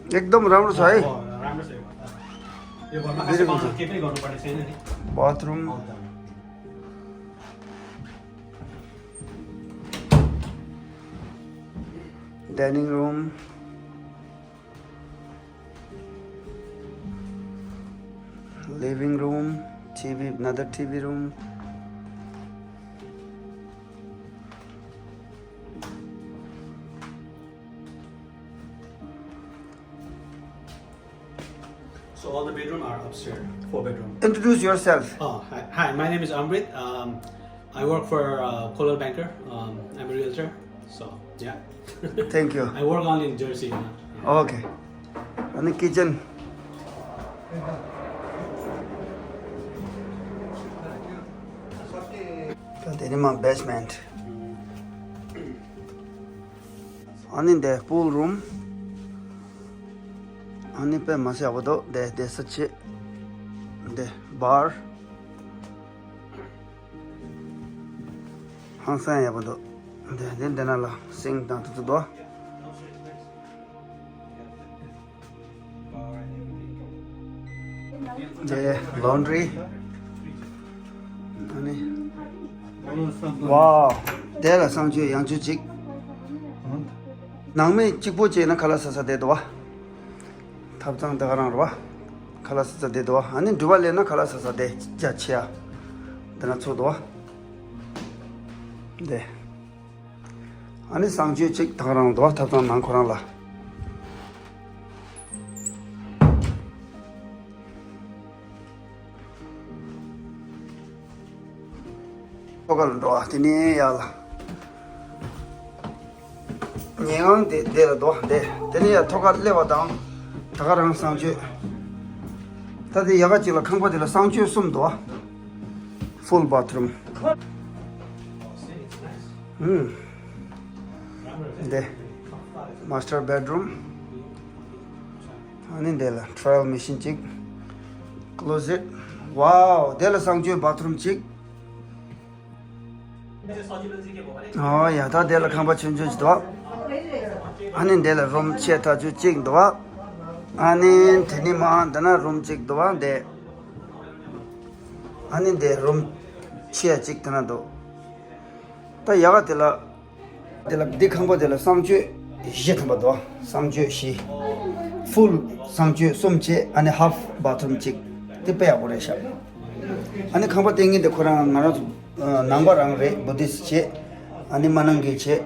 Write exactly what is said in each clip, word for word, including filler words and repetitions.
एकदम राम्रो छ है। अँ, राम्रो छ यो घर। यो घरमा खासै बाथरुम केही पनि गर्नुपर्ने छैन नि। Bathroom. Dining room, living room, TV, another TV room. So all the bedroom are upstairs, four bedroom. Introduce yourself. Oh, hi. Hi, my name is Amrit. Um, I work for uh, Coldwell Banker. Um, I'm a realtor. So, yeah. Thank you. I work only in Jersey. You know? Okay. अनि kitchen. ད་དེ་ནི་མ་basement། ཨ་ནི་འདི་པུལ་རུམ། ཨ་ནི་དཔེ་མ་སྲིད་ཡག་པོ་འདུག་འདི་བསྡད་ས་ཆེ། འདི་བར། ཧང་སང་ཡག་པོ་འདུག་འདི་འདི་འདི་ན་ལ་སིང་དང་དེ་ཚོ་འདུག་འདི་ལོན་ཌི་རི། ཨ་ནི། ཝའོ། དེ་ལ་གསང་སྤྱོད་ཡང་སྤྱོད་ཅིག་ནང་མི་གཅིག་པོ་བྱས་ན་ཁ་ལག་ཟ་ས་བསྡད་འདུག་བ། ཐབ་ཚང་དེ་ག་རང་རེད་བ། ཁ་ལག་ཟ་ས་བསྡད་འདུག་བ། ཨ་ནི་འགྲུལ་པ་སླེབས་ན་ཁ་ལག་ཟ་ས་བསྡད་རྒྱ་ཆེ་ཡ། འདི་ན་ཚོགས་འདུག་བ། འདི། ཨ་ནི་གསང་སྤྱོད་ཅིག་དེ་ག་རང་འདུག་བ། ཐབ་ཚང་ནང་ཁོ་རང་ལ། ཐོག་ཁ་ལ་འགྲོ་བ་དེ་ནས་ཡར་ལ། ཉལ་ཁང་དེ་དེ་ལ་འགྲོ་བ་དེ། དེ་ནས་ཡར་ཐོག་ཁར་སླེབས་པ་དང་། ད་ག་རང་གསང་སྤྱོད། ད་དེ་ཡ་ག་ཅིག་ལ་ཁང་པ་དེ་ལ་གསང་སྤྱོད་གསུམ་འདུག་བ། ཕུལ་བྷ་ཐི་རུམ། ཨུམ། འདི། མ་སི་ཊར་བེད་རུམ། ཨ་ནི་འདི་ལ་ཊ་ར་ཡལ་མེ་ཤིན་གཅིག་ཀློ་ཟེཊ། ཝའོ། འདི་ལ་གསང་སྤྱོད་བྷ་ཐི་རུམ་གཅིག་ཨོ་ཡ། ད་འདི་ལ་ཁང་པ་ཆུང་ཆུང་ཞིག་འདུག་ཨ་ནི་འདི་ལ་རུམ་ཆེ་ཐག་ཆོད་གཅིག་འདུག་ཨ་ནི་དེ་ནི་མ་འདི་ན་རུམ་གཅིག་འདུག་འདི། ཨ་ནི་འདི་རུམ་ཆེ་གཅིག་དེ་ན་འདུག་ད་ཡ་ག་དེ་ལ། དེ་ལ་འདི་ཁང་པ་དེ་ལ་གསང་སྤྱོད་བཞི་ཐམ་པ་འདུག་གསང་སྤྱོད་བཞི། ཕུལ་གསང་སྤྱོད་གསུམ་བྱས། ཨ་ནི་ཧཱཕ་བྷ་ཐི་རུམ་གཅིག་དེ་དཔེ་ཡག་པོ་རེད་ཤག་ཨ་ནི་ཁང་པ་དེ་ངེས་དེ་ཁོ་རང་ང་རང་ཚོ་ནང་པ་རང་རེད། བུ་དིསི་བྱས། ཨ་ནི་མ་ནང་གི་བྱས།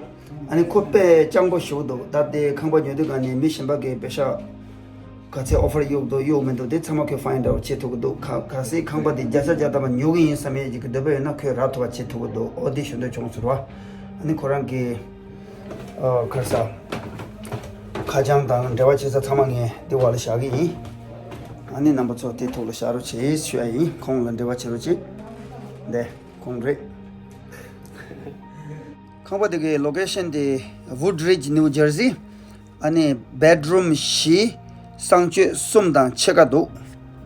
ཨ་ནི་ཁོ་དཔེ་སྤྱང་པོ་ཞིག་འདུག་ད་དེ་ཁང་པ་ཉོ་དུས་ག་ནས་མི་གཞན་པ་གིས་པེ་ཤ། ག་ཚད་ཨོ་ཕར་གཡུག་འདུག་གཡུག་མི་འདུག་དེ་ཚང་མ་ཁོས་ཕའིན་ཌ་ཨའུཊ་བྱེད་ཐུབ་ཀྱི་འདུག་ག་གལ་སྲིད་ཁང་པ་འདི་བརྒྱ་ཆ་བརྒྱ་ཐམ་པ་ཉོ་གི་ཡིན་བསམ་ཡས་ཀྱི་འདོད་པ་ཡོད་ན་ཁོས་རག་ཐུབ་པ་བྱེད་ཐུབ་ཀྱི་འདུག་ཨོ་དེ་ཞུ་འདོད་བྱུང་ཟེར་བ། ཨ་ནི་ཁོ་རང་གི་ཨ་ག་རེ་ཟ། ཁ་བྱང་དང་འབྲེལ་བ་བྱེད་ས་ཚང་མ་ངས་འདི་འོག་ལ་བཞག་གི་ཡིན། ཨ་ནི་རྣམ་པ་ཚོ་དེ་ཐོག་ལ་བཞག་རོགས་བྱེད་ཞུ་ཡ་ཡིན། ཁོང་ལ་འབྲེལ་བ་བྱེད་རོགས་བྱེད། འདི་ཁོང་རེད། ཁང་པ་དེ་གི་ལོ་ཀེ་ཤན་དེ་Woodridge, New Jersey། ཨ་ནི་བེད་རུམ་བཞི། གསང་སྤྱོད་གསུམ་དང་ཕྱེད་ཀ་འདུག་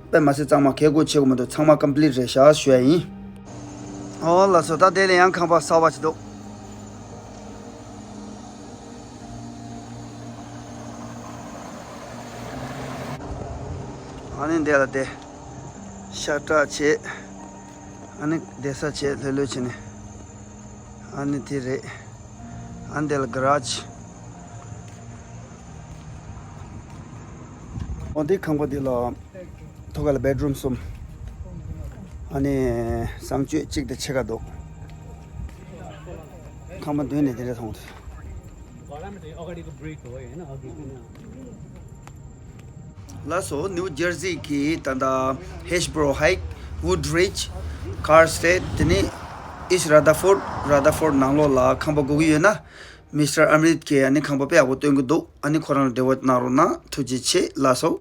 དཔེ་མ་སྲིད་གཙང་མ་གས་སྐོར་བྱེད་དགོས་མི་འདུག་ཚང་མ་ཀམ་པི་ལིཊ་རེད་ཤག་ཞུ་ཡ་ཡིན། ཨོ་ལགས་སོ། ད་དེ་ལས་ཡང་ཁང་པ་གསར་པ་ཅིག་འདུག་ཨ་ནི་འདི་ལ་དེ་ཤ་ཁྲག་བྱས། ཨ་ནི་བསྡད་ས་བྱས་ལྷོད་ལྷོད་བྱས་ནས། ཨ་ནི་དེ་རེད། ཨ་ནི་དེ་ལ་ག་རེ་ཇི། འོ་དེ་ཁང་པ་དེ་ལ་ཐོག་ཁ་ལ་བེད་རུམ་གསུམ། ཨ་ནི་གསང་སྤྱོད་གཅིག་དང་ཕྱེད་ཀ་འདུག་ཁང་པ་མདུན་ནས་དེ་འདྲ་མཐོང་ཐུབ། ལགས་སོ། ནིའུ་ཇར་སི་གི་ད་ལྟ་ཧེཤ་བྷོ་རོ་ཧའིཊ། ཝུཌ་རིཇ། ཀར་སི་ཊེཊ། དེ་ནས་ཨིསཊ་ར་དར་ཕོརཌ། ར་དར་ཕོརཌ་ནང་ལོགས་ལ་ཁང་པ་དགོས་ཀྱི་ཡོད་ན། མིས་ཊར་ཨ་མི་རིད་ཀྱིས་ཨ་ནི་ཁང་པ་དཔེ་ཡག་པོ་སྟོན་གྱི་འདུག་ཨ་ནི་ཁོ་རང་ལ་འབྲེལ་བ་གནང་རོགས་གནང་། ཐུགས་རྗེ་ཆེ། ལགས་སོ།